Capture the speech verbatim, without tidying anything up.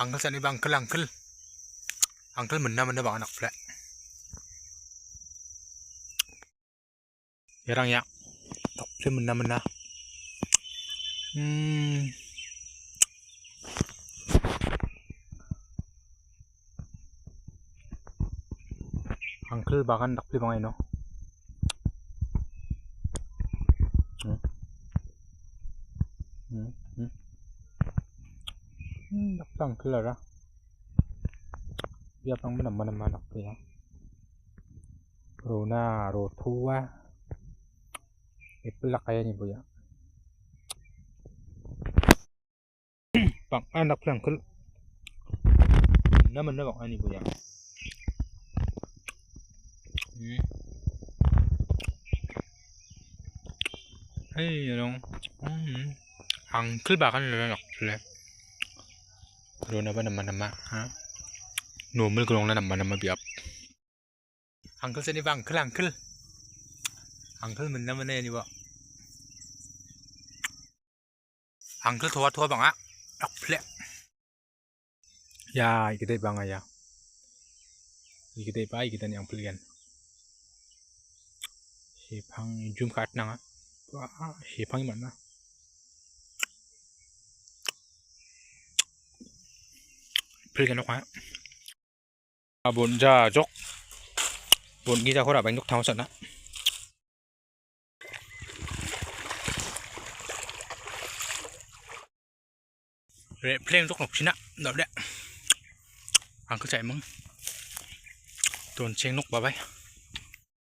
Uncle sani ba uncle, uncle. Uncle mwnna mwnna bang a nakphle. Yarang ya. Nakphle mwnna mwnna. Hmm. Uncle bagan nakphle bang a no. Hmm. Hmm, hmm. Hmm, nakphle uncle ara. Ya pang mana mana mana ya. Rona, ro thua. Apple lak kaya ni bo ya. Bang a nakphle uncle. Nama nama bang a ni bo ya. Hmm. Hei, rong. Hmm. Uncle bagan rona nakphle. Rona ba nama nama, ha? Normal krong la nama nama biap. Uncle sani ba uncle, uncle. Uncle mwnna mwnna ya ni bo. Uncle thoa thoa bang a. Nakphle. Ya, ikidai bang a ya. Ikidai ba, ikidai ni uncle gen. Sephang jum khat nang a. Wah, sephang mana. Phil gen nok ha. Abon ja jok. Bon gija khora bain jok thang sana. Re pleng jok nok sina. Dap de. Ang khe chai mang. Ton cheng nok babai.